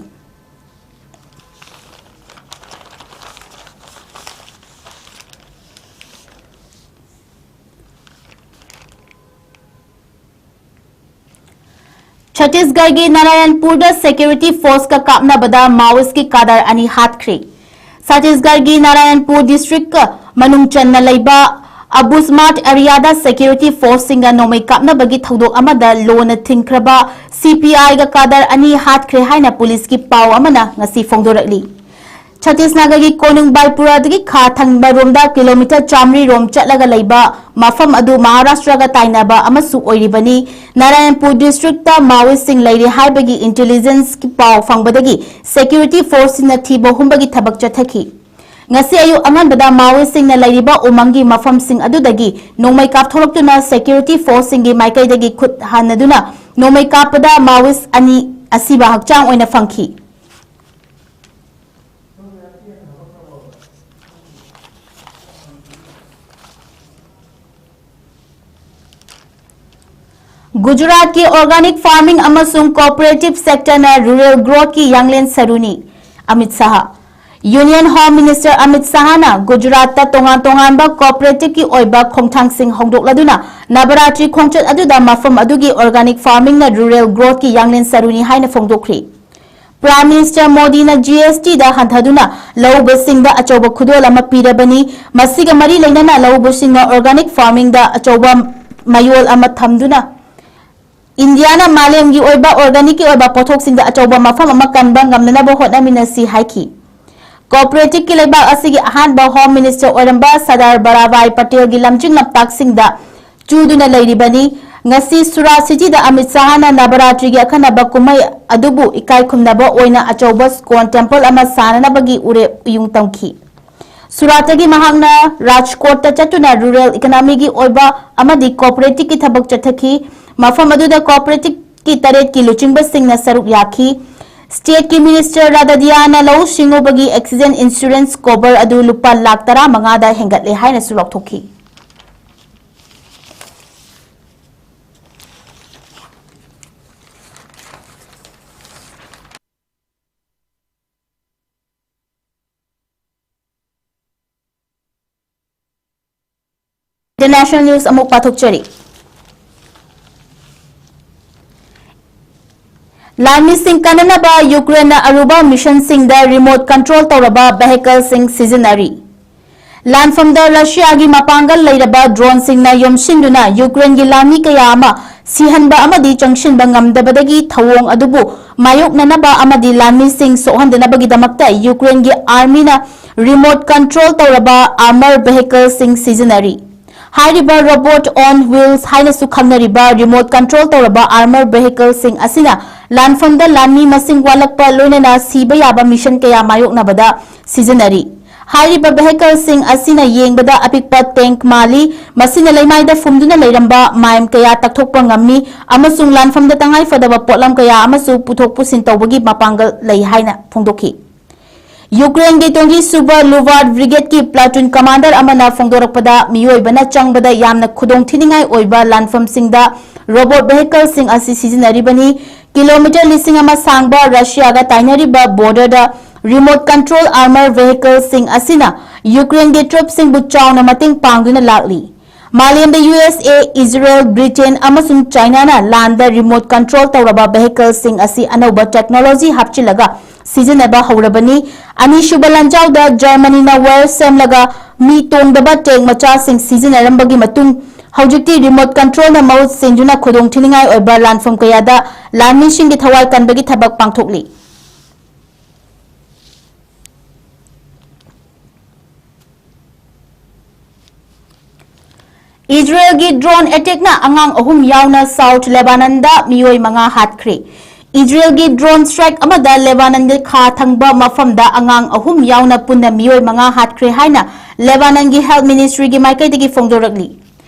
ꯆꯇꯤꯁꯒꯔꯒꯤ ꯅꯥꯔꯥꯌꯟꯄꯨꯔꯗ security force ꯀ ꯀꯥꯞꯅꯕꯗ Maoist ꯀꯤ cadre ꯑꯅꯤ ꯍꯥꯠꯈ꯭ꯔꯦ꯫ ꯆꯇꯤꯁꯒꯔꯒꯤ ꯅꯥꯔꯥꯌꯟꯄꯨꯔ district ꯀ ꯃꯅꯨꯡ ꯆꯟꯅ ꯂꯩꯕ ꯑꯕꯨꯖꯃꯥꯔꯠ area ꯗ security force ꯁꯤꯡꯒ ꯅꯣꯡꯃꯩ ꯀꯥꯞꯅꯕꯒꯤ ꯊꯧꯗꯣꯛ ꯑꯃꯗ ꯂꯣꯅ ꯊꯤꯡꯈ꯭ꯔꯕ C P I ꯒ cadre ꯑꯅꯤ ꯍꯥꯠꯈ꯭ꯔꯦ ꯍꯥꯏꯅ ꯄꯨꯂꯤꯁꯀꯤ ꯄꯥꯎ ꯑꯃꯅ ꯉꯁꯤ ꯐꯣꯡꯗꯣꯔꯛꯂꯤ꯫ ꯆꯇꯤꯁꯅꯒꯔꯒꯤ ꯀꯣꯅꯨꯡ ꯕꯥꯏꯄꯨꯔꯥꯗꯒꯤ ꯈꯥ ꯊꯪꯕ ꯔꯣꯝꯗ kilometre ꯆꯥꯃꯔꯤ ꯔꯣꯝ ꯆꯠꯂꯒ ꯂꯩꯕ ꯃꯐꯝ ꯑꯗꯨ ꯃꯍꯥꯔꯥꯁꯇ꯭ꯔꯒ ꯇꯥꯏꯅꯕ ꯑꯃꯁꯨ ꯑꯣꯏꯔꯤꯕꯅꯤ꯫ ꯅꯥꯔꯥꯌꯟꯄꯨꯔ district ꯇ Maoist ꯁꯤꯡ ꯂꯩꯔꯦ ꯍꯥꯏꯕꯒꯤ intelligence ꯀꯤ ꯄꯥꯎ ꯐꯪꯕꯗꯒꯤ security force ꯁꯤꯡꯅ ꯊꯤꯕ ꯍꯨꯝꯕꯒꯤ ꯊꯕꯛ ꯆꯠꯊꯈꯤ꯫ ꯉꯁꯤ ꯑꯌꯨꯛ ꯑꯉꯟꯕꯗ Maoist ꯁꯤꯡꯅ ꯂꯩꯔꯤꯕ ꯎꯃꯪꯒꯤ ꯃꯐꯝꯁꯤꯡ ꯑꯗꯨꯗꯒꯤ ꯅꯣꯡꯃꯩ ꯀꯥꯞꯊꯣꯛꯂꯛꯇꯨꯅ security force ꯁꯤꯡꯒꯤ ꯃꯥꯏꯀꯩꯗꯒꯤ ꯈꯨꯠ ꯍꯟꯅꯗꯨꯅ ꯅꯣꯡꯃꯩ ꯀꯥꯞꯄꯗ Maoist ꯑꯅꯤ ꯑꯁꯤꯕ ꯍꯛꯆꯥꯡ ꯑꯣꯏꯅ ꯐꯪꯈꯤ꯫ ꯒꯨꯖꯔꯥꯠꯀꯤ organic farming ꯑꯃꯁꯨꯡ cooperative sector ꯅ rural growth ꯀꯤ ꯌꯥꯡꯂꯦꯟ ꯁꯔꯨꯅꯤ, Amit Shah. Union Home Minister Amit ꯁꯥꯍꯅ ꯒꯨꯖꯔꯥꯠꯇ ꯇꯣꯉꯥꯟ ꯇꯣꯉꯥꯟꯕ cooperative ꯀꯤ ꯑꯣꯏꯕ ꯈꯣꯡꯊꯥꯡꯁꯤꯡ ꯍꯧꯗꯣꯛꯂꯗꯨꯅ ꯅꯕꯔꯥꯇ꯭ꯔꯤ ꯈꯣꯡꯆꯠ ꯑꯗꯨꯗ ꯃꯐꯝ ꯑꯗꯨꯒꯤ organic farming ꯅ rural growth ꯀꯤ ꯌꯥꯡꯂꯦꯟ ꯁꯔꯨꯅꯤ ꯍꯥꯏꯅ ꯐꯣꯡꯗꯣꯛꯈ꯭ꯔꯤ꯫ Prime Minister ꯃꯣꯗꯤꯅ G S T ꯗ ꯍꯟꯊꯗꯨꯅ ꯂꯧꯎꯕꯁꯤꯡꯗ ꯑꯆꯧꯕ ꯈꯨꯗꯣꯜ ꯑꯃ ꯄꯤꯔꯕꯅꯤ꯫ ꯃꯁꯤꯒ ꯃꯔꯤ ꯂꯩꯅꯅ ꯂꯧꯎꯕꯁꯤꯡꯅ organic farming ꯗ ꯑꯆꯧꯕ ꯃꯌꯣꯜ ꯑꯃ ꯊꯝꯗꯨꯅ ꯏꯟꯗꯤꯌꯥꯅ ꯃꯥꯂꯦꯝꯒꯤ ꯑꯣꯏꯕ organic ꯀꯤ ꯑꯣꯏꯕ ꯄꯣꯠꯊꯣꯛꯁꯤꯡꯗ ꯑꯆꯧꯕ ꯃꯐꯝ ꯑꯃ ꯀꯟꯕ ꯉꯝꯅꯅꯕ ꯍꯣꯠꯅꯃꯤꯟꯅꯁꯤ ꯍꯥꯏꯈꯤ꯫ Cooperative ꯀꯤ ꯂꯩꯕꯥꯛ ꯑꯁꯤꯒꯤ ꯑꯍꯥꯟꯕ Home Minister ꯑꯣꯏꯔꯝꯕ ꯁꯔꯗꯥꯔ ꯕꯂꯥꯚꯥꯏ ꯄꯇꯦꯜꯒꯤ ꯂꯝꯖꯤꯡ ꯂꯝꯇꯥꯛꯁꯤꯡꯗ ꯆꯨꯗꯨꯅ ꯂꯩꯔꯤꯕꯅꯤ꯫ ꯉꯁꯤ ꯁꯨꯔꯥꯠ ꯁꯤꯇꯤꯗ ꯑꯃꯤꯠ ꯁꯥꯍꯅ ꯅꯕꯔꯥꯇ꯭ꯔꯤꯒꯤ ꯑꯈꯟꯅꯕ ꯀꯨꯝꯍꯩ ꯑꯗꯨꯕꯨ ꯏꯀꯥꯏ ꯈꯨꯝꯅꯕ ꯑꯣꯏꯅ ꯑꯆꯧꯕ ꯁ꯭ꯀꯣꯟ temple ꯑꯃ ꯁꯥꯅꯅꯕꯒꯤ ꯎꯔꯦꯞ ꯎꯌꯨꯡ ꯇꯝꯈꯤ꯫ ꯁꯨꯔꯥꯠꯇꯒꯤ ꯃꯍꯥꯛꯅ ꯔꯥꯖꯀꯣꯠꯇ ꯆꯠꯇꯨꯅ rural economy ꯒꯤ ꯑꯣꯏꯕ ꯑꯃꯗꯤ cooperative ꯀꯤ ꯊꯕꯛ ꯆꯠꯊꯈꯤ꯫ ꯃꯐꯝ ꯑꯗꯨꯗ cooperative ꯀꯤ ꯇꯔꯦꯠꯀꯤ ꯂꯨꯆꯤꯡꯕꯁꯤꯡꯅ ꯁꯔꯨꯛ ꯌꯥꯈꯤ꯫ Stateꯀꯤ Minister ꯔꯥꯙꯥꯗꯤꯌꯥꯅ ꯂꯧꯎ ꯁꯤꯡꯎꯕꯒꯤ accident insurance cover ꯑꯗꯨ ꯂꯨꯄꯥ ꯂꯥꯈ ꯇꯔꯥꯃꯉꯥꯗ ꯍꯦꯟꯒꯠꯂꯦ ꯍꯥꯏꯅꯁꯨ ꯂꯥꯎꯊꯣꯛꯈꯤ꯫ International news ꯑꯃꯨꯛ ꯄꯥꯊꯣꯛꯆꯔꯤ꯫ ꯂꯥꯟꯃꯤꯁꯤꯡ ꯀꯟꯅꯅꯕ ꯌꯨꯀ꯭ꯔꯦꯟꯅ ꯑꯔꯨꯕ missionꯁꯤꯡꯗ remote control ꯇꯧꯔꯕ vehicleꯁꯤꯡ ꯁꯤꯖꯤꯟꯅꯔꯤ꯫ ꯂꯥꯟꯐꯝꯗ ꯔꯁꯤꯌꯥꯒꯤ ꯃꯄꯥꯡꯒꯜ ꯂꯩꯔꯕ droneꯁꯤꯡꯅ ꯌꯣꯝꯁꯤꯟꯗꯨꯅ ꯌꯨꯀ꯭ꯔꯦꯟꯒꯤ ꯂꯥꯟꯃꯤ ꯀꯌꯥ ꯑꯃ ꯁꯤꯍꯟꯕ ꯑꯃꯗꯤ ꯆꯪꯁꯤꯟꯕ ꯉꯝꯗꯕꯗꯒꯤ ꯊꯧꯑꯣꯡ ꯑꯗꯨꯕꯨ ꯃꯥꯌꯣꯛꯅꯅꯕ ꯑꯃꯗꯤ ꯂꯥꯟꯃꯤꯁꯤꯡ ꯁꯣꯛꯍꯟꯗꯅꯕꯒꯤꯗꯃꯛꯇ ꯌꯨꯀ꯭ꯔꯦꯟꯒꯤ armyꯅ remote control ꯇꯧꯔꯕ armor vehicleꯁꯤꯡ ꯁꯤꯖꯤꯟꯅꯔꯤ꯫ ꯍꯥꯏꯔꯤꯕ robot on wheels ꯍꯥꯏꯅꯁꯨ ꯈꯪꯅꯔꯤꯕ remote control ꯇꯧꯔꯕ armor vehicleꯁꯤꯡ ꯑꯁꯤꯅ ꯂꯥꯟꯐꯝꯗ ꯂꯥꯟꯃꯤ ꯃꯁꯤꯡ ꯋꯥꯠꯂꯛꯄ ꯂꯣꯏꯅꯅ ꯁꯤꯕ ꯌꯥꯕ mission ꯀꯌꯥ ꯃꯥꯌꯣꯛꯅꯕꯗ ꯁꯤꯖꯤꯟꯅꯔꯤ꯫ ꯍꯥꯏꯔꯤꯕ vehicleꯁꯤꯡ ꯑꯁꯤꯅ ꯌꯦꯡꯕꯗ ꯑꯄꯤꯛꯄ tank ꯃꯥꯜꯂꯤ꯫ ꯃꯁꯤꯅ ꯂꯩꯃꯥꯏꯗ ꯐꯨꯝꯗꯨꯅ ꯂꯩꯔꯝꯕ mine ꯀꯌꯥ ꯇꯛꯊꯣꯛꯄ ꯉꯝꯃꯤ ꯑꯃꯁꯨꯡ ꯂꯥꯟꯐꯝꯗ ꯇꯉꯥꯏꯐꯗꯕ ꯄꯣꯠꯂꯝ ꯀꯌꯥ ꯑꯃꯁꯨ ꯄꯨꯊꯣꯛ ꯄꯨꯁꯤꯟ ꯇꯧꯕꯒꯤ ꯃꯄꯥꯡꯒꯜ ꯂꯩ ꯍꯥꯏꯅ ꯐꯣꯡꯗꯣꯛꯈꯤ꯫ ꯌꯨꯀ꯭ꯔꯦꯟꯒꯤ ꯇ꯭ꯋꯦꯟꯇꯤ ꯁꯨꯕ Luwar Brigadeꯀꯤ platoon commander ꯑꯃꯅ ꯐꯣꯡꯗꯣꯔꯛꯄꯗ, ꯃꯤꯑꯣꯏꯕꯅ ꯆꯪꯕꯗ ꯌꯥꯝꯅ ꯈꯨꯗꯣꯡꯊꯤꯅꯤꯡꯉꯥꯏ ꯑꯣꯏꯕ ꯂꯥꯟꯐꯝꯁꯤꯡꯗ robot vehicleꯁꯤꯡ ꯑꯁꯤ ꯁꯤꯖꯤꯟꯅꯔꯤꯕꯅꯤ꯫ Kilometre ꯂꯤꯁꯤꯡ ꯑꯃ ꯁꯥꯡꯕ ꯔꯁꯤꯌꯥꯒ ꯇꯥꯏꯅꯔꯤꯕ borderꯗ remote control armor vehicleꯁꯤꯡ ꯑꯁꯤꯅ ꯌꯨꯀ꯭ꯔꯦꯟꯒꯤ troopꯁꯤꯡꯕꯨ ꯆꯥꯎꯅ ꯃꯇꯦꯡ ꯄꯥꯡꯗꯨꯅ ꯂꯥꯛꯂꯤ꯫ ꯃꯥꯂꯦꯝꯗ ꯌꯨ ꯑꯦꯁ ꯑꯦ, ꯏꯖꯔꯦꯜ, ꯕ꯭ꯔꯤꯇꯦꯟ ꯑꯃꯁꯨꯡ ꯆꯥꯏꯅꯥꯅ ꯂꯥꯟꯗ remote control ꯇꯧꯔꯕ vehicleꯁꯤꯡ ꯑꯁꯤ ꯑꯅꯧꯕ technology ꯍꯥꯞꯆꯤꯜꯂꯒ ꯁꯤꯖꯤꯟꯅꯕ ꯍꯧꯔꯕꯅꯤ꯫ ꯑꯅꯤꯁꯨꯕ ꯂꯥꯟꯖꯥꯎꯗ ꯖꯔꯃꯅꯤꯅ war ꯁꯦꯝꯂꯒ ꯃꯤ ꯇꯣꯡꯗꯕ tank ꯃꯆꯥꯁꯤꯡ ꯁꯤꯖꯤꯟꯅꯔꯝꯕꯒꯤ ꯃꯇꯨꯡ, ꯍꯧꯖꯤꯛꯇꯤ remote controlꯅ ꯃꯍꯨꯠ ꯁꯤꯟꯗꯨꯅ ꯈꯨꯗꯣꯡꯊꯤꯅꯤꯡꯉꯥꯏ ꯑꯣꯏꯕ ꯂꯥꯟꯐꯝ ꯀꯌꯥꯗ ꯂꯥꯟꯃꯤꯁꯤꯡꯒꯤ ꯊꯋꯥꯏ ꯀꯟꯕꯒꯤ ꯊꯕꯛ ꯄꯥꯡꯊꯣꯛꯂꯤ꯫ ꯏꯖꯔꯦꯜꯒꯤ drone attackꯅ ꯑꯉꯥꯡ ꯑꯍꯨꯝ ꯌꯥꯎꯅ South Lebanonꯗ ꯃꯤꯑꯣꯏ ꯃꯉꯥ ꯍꯥꯠꯈ꯭ꯔꯦ꯫ ꯏꯖꯔꯦꯜꯒꯤ drone strike ꯑꯃꯗ ꯂꯦꯕꯥꯅꯟꯒꯤ ꯈꯥ ꯊꯪꯕ ꯃꯐꯝꯗ ꯑꯉꯥꯡ ꯑꯍꯨꯝ ꯌꯥꯎꯅ ꯄꯨꯟꯅ ꯃꯤꯑꯣꯏ ꯃꯉꯥ ꯍꯥꯠꯈ꯭ꯔꯦ ꯍꯥꯏꯅ ꯂꯦꯕꯥꯅꯟꯒꯤ health ministryꯒꯤ ꯃꯥꯏꯀꯩꯗꯒꯤ ꯐꯣꯡꯗꯣꯔꯛꯂꯤ꯫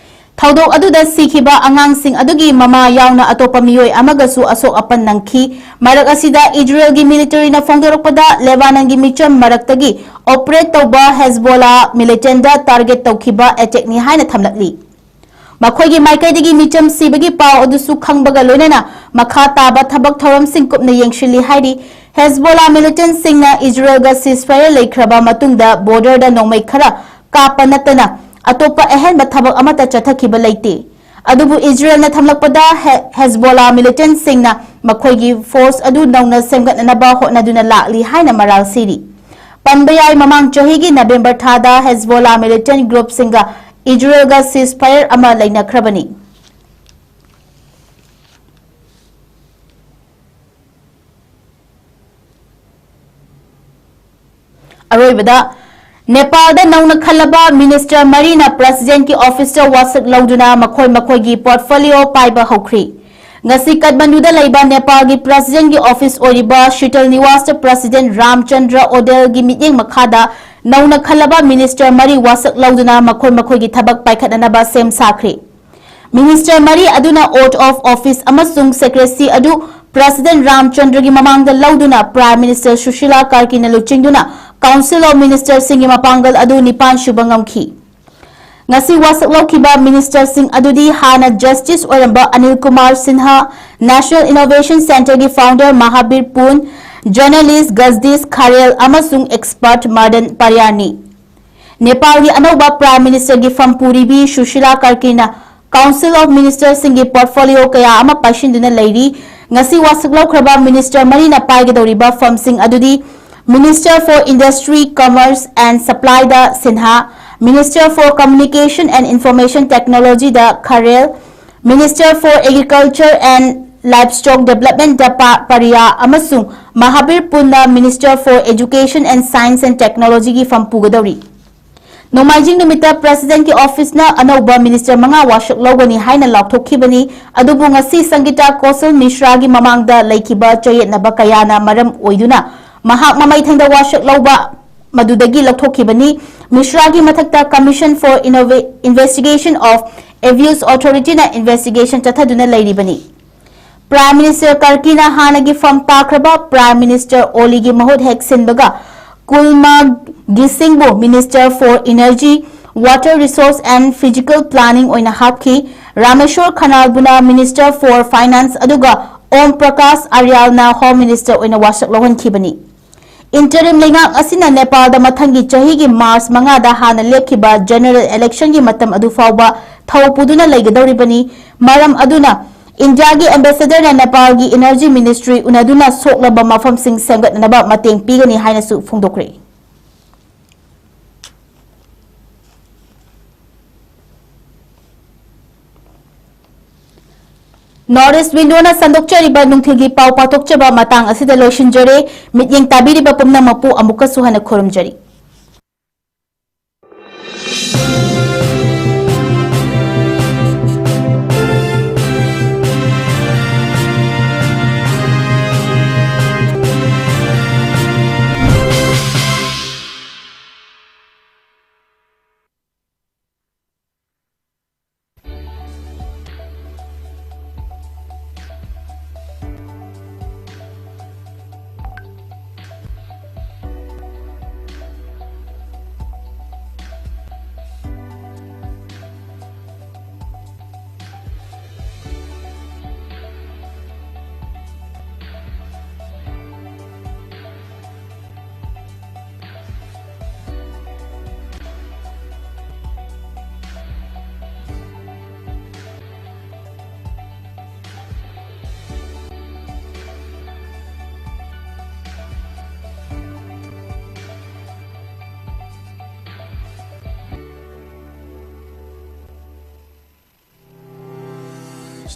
ꯊꯧꯗꯣꯛ ꯑꯗꯨꯗ ꯁꯤꯈꯤꯕ ꯑꯉꯥꯡꯁꯤꯡ ꯑꯗꯨꯒꯤ ꯃꯃꯥ ꯌꯥꯎꯅ ꯑꯇꯣꯞꯄ ꯃꯤꯑꯣꯏ ꯑꯃꯒꯁꯨ ꯑꯁꯣꯛ ꯑꯄꯟ ꯅꯪꯈꯤ꯫ ꯃꯔꯛ ꯑꯁꯤꯗ ꯏꯖꯔꯦꯜꯒꯤ ꯃꯤꯂꯤꯇꯔꯤꯅ ꯐꯣꯡꯗꯣꯔꯛꯄꯗ, ꯂꯦꯕꯥꯅꯟꯒꯤ ꯃꯤꯆꯝ ꯃꯔꯛꯇꯒꯤ ꯑꯣꯄꯔꯦꯠ ꯇꯧꯕ ꯍꯦꯖꯕꯣꯂꯥ ꯃꯤꯂꯤꯇꯦꯟꯗ ꯇꯥꯔꯒꯦꯠ ꯇꯧꯈꯤꯕ ꯑꯦꯇꯦꯛꯅꯤ ꯍꯥꯏꯅ ꯊꯝꯂꯛꯂꯤ꯫ ꯃꯈꯣꯏꯒꯤ ꯃꯥꯏꯀꯩꯗꯒꯤ ꯃꯤꯆꯝ ꯁꯤꯕꯒꯤ ꯄꯥꯎ ꯑꯗꯨꯁꯨ ꯈꯪꯕꯒ ꯂꯣꯏꯅꯅ ꯃꯈꯥ ꯇꯥꯕ ꯊꯕꯛ ꯊꯧꯔꯝꯁꯤꯡ ꯀꯨꯞꯅ ꯌꯦꯡꯁꯤꯜꯂꯤ ꯍꯥꯏꯔꯤ꯫ ꯍꯦꯖꯕꯣꯂꯥ ꯃꯤꯂꯤꯇꯦꯟꯁꯤꯡꯅ ꯏꯖꯔꯦꯜꯒ ceasefire ꯂꯩꯈ꯭ꯔꯕ ꯃꯇꯨꯡꯗ ꯕꯣꯔꯗꯔꯗ ꯅꯣꯡꯃꯩ ꯈꯔ ꯀꯥꯞꯄ ꯅꯠꯇꯅ ꯑꯇꯣꯞꯄ ꯑꯍꯦꯟꯕ ꯊꯕꯛ ꯑꯃꯠꯇ ꯆꯠꯊꯈꯤꯕ ꯂꯩꯇꯦ꯫ ꯑꯗꯨꯕꯨ ꯏꯖꯔꯦꯜꯅ ꯊꯝꯂꯛꯄꯗ, ꯍꯦ-, ꯍꯦꯖꯕꯣꯂꯥ ꯃꯤꯂꯤꯇꯦꯟꯁꯤꯡꯅ ꯃꯈꯣꯏꯒꯤ ꯐꯣꯔꯁ ꯑꯗꯨ ꯅꯧꯅ ꯁꯦꯝꯒꯠꯅꯅꯕ ꯍꯣꯠꯅꯗꯨꯅ ꯂꯥꯛꯂꯤ ꯍꯥꯏꯅ ꯃꯔꯥꯜ ꯁꯤꯔꯤ꯫ ꯄꯟꯕ ꯌꯥꯏ, ꯃꯃꯥꯡ ꯆꯍꯤꯒꯤ ꯅꯕꯦꯝꯕꯔ ꯊꯥꯗ ꯍꯦꯖꯕꯣꯂꯥ ꯃꯤꯂꯤꯇꯦꯟ ꯒ꯭ꯔꯨꯞꯁꯤꯡꯒ ꯏꯖꯔꯦꯜꯒ ceasefire ꯑꯃ ꯂꯩꯅꯈ꯭ꯔꯕꯅꯤ꯫ ꯑꯔꯣꯏꯕꯗ, ꯅꯦꯄꯥꯜꯗ ꯅꯧꯅ ꯈꯜꯂꯕ ꯃꯤꯅꯤꯁꯇꯔ ꯃꯔꯤꯅ ꯄ꯭ꯔꯦꯁꯤꯗꯦꯟꯠꯀꯤ ꯑꯣꯐꯤꯁꯇ ꯋꯥꯁꯛ ꯂꯧꯗꯨꯅ ꯃꯈꯣꯏ ꯃꯈꯣꯏꯒꯤ ꯄꯣꯔꯠꯐꯣꯂꯤꯑꯣ ꯄꯥꯏꯕ ꯍꯧꯈ꯭ꯔꯤ꯫ ꯉꯁꯤ ꯀꯠꯃꯟꯗꯨꯗ ꯂꯩꯕ ꯅꯦꯄꯥꯜꯒꯤ ꯄ꯭ꯔꯦꯁꯤꯗꯦꯟꯠꯀꯤ ꯑꯣꯐꯤꯁ ꯑꯣꯏꯔꯤꯕ ꯁꯤꯇꯜ ꯅꯤꯋꯥꯁꯇ ꯄ꯭ꯔꯦꯁꯤꯗꯦꯟꯠ ꯔꯥꯝꯆꯟꯗ꯭ꯔ ꯑꯣꯗꯦꯜꯒꯤ ꯃꯤꯠꯌꯦꯡ ꯃꯈꯥꯗ ꯅꯧꯅ ꯈꯜꯂꯕ ꯃꯤꯅꯤꯁꯇꯔ ꯃꯔꯤ ꯋꯥꯁꯛ ꯂꯧꯗꯨꯅ ꯃꯈꯣꯏ ꯃꯈꯣꯏꯒꯤ ꯊꯕꯛ ꯄꯥꯏꯈꯠꯅꯅꯕ ꯁꯦꯝ ꯁꯥꯈ꯭ꯔꯤ꯫ ꯃꯤꯅꯤꯁꯇꯔ ꯃꯔꯤ ꯑꯗꯨꯅ oath of office ꯑꯃꯁꯨꯡ secrecy ꯑꯗꯨ ꯄ꯭ꯔꯦꯁꯤꯗꯦꯟꯠ ꯔꯥꯝꯆꯟꯗ꯭ꯔꯒꯤ ꯃꯃꯥꯡꯗ ꯂꯧꯗꯨꯅ ꯄ꯭ꯔꯥꯏꯝ ꯃꯤꯅꯤꯁꯇꯔ ꯁꯨꯁꯤꯂꯥ ꯀꯥꯔꯀꯤꯅ ꯂꯨꯆꯤꯡꯗꯨꯅ ꯀꯥꯎꯟꯁꯤꯜ ꯑꯣꯐ ꯃꯤꯅꯤꯁꯇꯔꯁꯤꯡꯒꯤ ꯃꯄꯥꯡꯒꯜ ꯑꯗꯨ ꯅꯤꯄꯥꯟ ꯁꯨꯕ ꯉꯝꯈꯤ꯫ ꯉꯁꯤ ꯋꯥꯁꯛ ꯂꯧꯈꯤꯕ ꯃꯤꯅꯤꯁꯇꯔꯁꯤꯡ ꯑꯗꯨꯗꯤ ꯍꯥꯟꯅ ꯖꯁꯇꯤꯁ ꯑꯣꯏꯔꯝꯕ Anil Kumar Sinha, National Innovation Centreꯒꯤ founder Mahavir ꯄꯨꯟ, journalist ꯒꯖꯗꯤꯁ ꯈꯥꯔꯦꯜ ꯑꯃꯁꯨꯡ expert ꯃꯥꯔꯗꯟ ꯄꯥꯔꯤꯌꯥꯔꯅꯤ꯫ ꯅꯦꯄꯥꯜꯒꯤ ꯑꯅꯧꯕ ꯄ꯭ꯔꯥꯏꯝ ꯃꯤꯅꯤꯁꯇꯔꯒꯤ ꯐꯝ ꯄꯨꯔꯤꯕꯤ ꯁꯨꯁꯤꯂꯥ ꯀꯥꯔꯀꯤꯅ ꯀꯥꯎꯟꯁꯤꯜ ꯑꯣꯐ ꯃꯤꯅꯤꯁꯇꯔꯁꯤꯡꯒꯤ ꯄꯣꯔꯠꯐꯣꯂꯤꯑꯣ ꯀꯌꯥ ꯑꯃ ꯄꯥꯏꯁꯤꯟꯗꯨꯅ ꯂꯩꯔꯤ꯫ ꯉꯁꯤ ꯋꯥꯁꯛ ꯂꯧꯈ꯭ꯔꯕ ꯃꯤꯅꯤꯁꯇꯔ ꯃꯔꯤꯅ ꯄꯥꯏꯒꯗꯧꯔꯤꯕ ꯐꯝꯁꯤꯡ ꯑꯗꯨꯗꯤ Minister for Industry, Commerce and Supplyꯗ Sinha, Minister for Communication and Information Technologyꯗ ꯈꯥꯔꯦꯜ, Minister for Agriculture and Livestock Developmentꯗ ꯄꯥ-, ꯄꯥꯔꯤꯌꯥ ꯑꯃꯁꯨꯡ ꯃꯍꯥꯕꯤꯔ ꯄꯨꯟꯅ Minister for Education and Science and Technologyꯒꯤ ꯐꯝ ꯄꯨꯒꯗꯧꯔꯤ꯫ ꯅꯣꯡꯃꯥꯏꯖꯤꯡ ꯅꯨꯃꯤꯠꯇ ꯄ꯭ꯔꯦꯁꯤꯗꯦꯟꯠꯀꯤ ꯑꯣꯐꯤꯁꯅ ꯑꯅꯧꯕ ꯃꯤꯅꯤꯁꯇꯔ ꯃꯉꯥ ꯋꯥꯁꯛ ꯂꯧꯒꯅꯤ ꯍꯥꯏꯅ ꯂꯥꯎꯊꯣꯛꯈꯤꯕꯅꯤ꯫ ꯑꯗꯨꯕꯨ ꯉꯁꯤ ꯁꯪꯒꯤꯇꯥ ꯀꯣꯁꯜ ꯃꯤꯁ꯭ꯔꯥꯒꯤ ꯃꯃꯥꯡꯗ ꯂꯩꯈꯤꯕ ꯆꯌꯦꯠꯅꯕ ꯀꯌꯥꯅ ꯃꯔꯝ ꯑꯣꯏꯗꯨꯅ ꯃꯍꯥꯛ ꯃꯃꯩꯊꯪꯗ ꯋꯥꯁꯛ ꯂꯧꯕ ꯃꯗꯨꯗꯒꯤ ꯂꯧꯊꯣꯛꯈꯤꯕꯅꯤ꯫ ꯃꯤꯁ꯭ꯔꯥꯒꯤ ꯃꯊꯛꯇ Commission for Innova- Investigation of Abuse Authority ꯅ investigation ꯆꯠꯊꯗꯨꯅ ꯂꯩꯔꯤꯕꯅꯤ꯫ Prime Minister ꯀꯥꯔꯀꯤꯅ ꯍꯥꯟꯅꯒꯤ ꯐꯝ ꯇꯥꯈ꯭ꯔꯕ Prime Minister ꯑꯣꯂꯤꯒꯤ ꯃꯍꯨꯠ ꯍꯦꯛ ꯁꯤꯟꯕꯒ ꯀꯨꯜꯃꯥ ꯒꯤꯁꯤꯡꯕꯨ Minister for Energy, Water Resource and Physical Planning ꯑꯣꯏꯅ ꯍꯥꯞꯈꯤ꯫ ꯔꯥꯃꯦꯁꯣꯔ ꯈꯅꯥꯜꯕꯨꯅ Minister for Finance ꯑꯗꯨꯒ ꯑꯣꯝ ꯄ꯭ꯔꯀꯥꯁ ꯑꯔꯤꯌꯥꯜꯅ Home Minister ꯑꯣꯏꯅ ꯋꯥꯁꯛ ꯂꯧꯍꯟꯈꯤꯕꯅꯤ꯫ Interim ꯂꯩꯉꯥꯛ ꯑꯁꯤꯅ ꯅꯦꯄꯥꯜꯗ ꯃꯊꯪꯒꯤ ꯆꯍꯤꯒꯤ ꯃꯥꯔꯆ ꯃꯉꯥꯗ ꯍꯥꯟꯅ ꯂꯦꯞꯈꯤꯕ general election ꯒꯤ ꯃꯇꯝ ꯑꯗꯨ ꯐꯥꯎꯕ ꯊꯧ ꯄꯨꯗꯨꯅ ꯂꯩꯒꯗꯧꯔꯤꯕꯅꯤ꯫ ꯃꯔꯝ ꯑꯗꯨꯅ ꯏꯟꯗꯤꯌꯥꯒꯤ ambassador ꯅ ꯅꯦꯄꯥꯜꯒꯤ Energy Ministry ꯎꯅꯗꯨꯅ ꯁꯣꯛꯂꯕ ꯃꯐꯝꯁꯤꯡ ꯁꯦꯝꯒꯠꯅꯅꯕ ꯃꯇꯦꯡ ꯄꯤꯒꯅꯤ ꯍꯥꯏꯅꯁꯨ ꯐꯣꯡꯗꯣꯛꯈ꯭ꯔꯦ꯫ North East Window ꯅ ꯁꯟꯗꯣꯛꯆꯔꯤꯕ ꯅꯨꯡꯊꯤꯜꯒꯤ ꯄꯥꯎ ꯄꯥꯊꯣꯛꯆꯕ ꯃꯇꯥꯡ ꯑꯁꯤꯗ ꯂꯣꯏꯁꯤꯟꯖꯔꯦ꯫ ꯃꯤꯠꯌꯦꯡ ꯇꯥꯕꯤꯔꯤꯕ ꯄꯨꯝꯅꯃꯛꯄꯨ ꯑꯃꯨꯛꯀꯁꯨ ꯍꯟꯅ ꯈꯨꯔꯨꯝꯖꯔꯤ꯫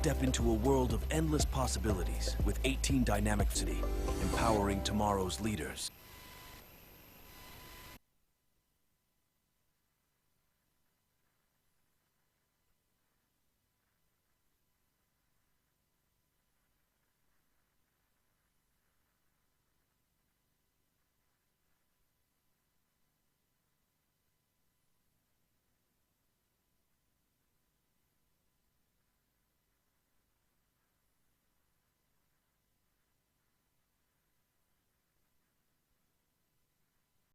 Step into a world of endless possibilities with eighteen Dynamic City, empowering tomorrow's leaders.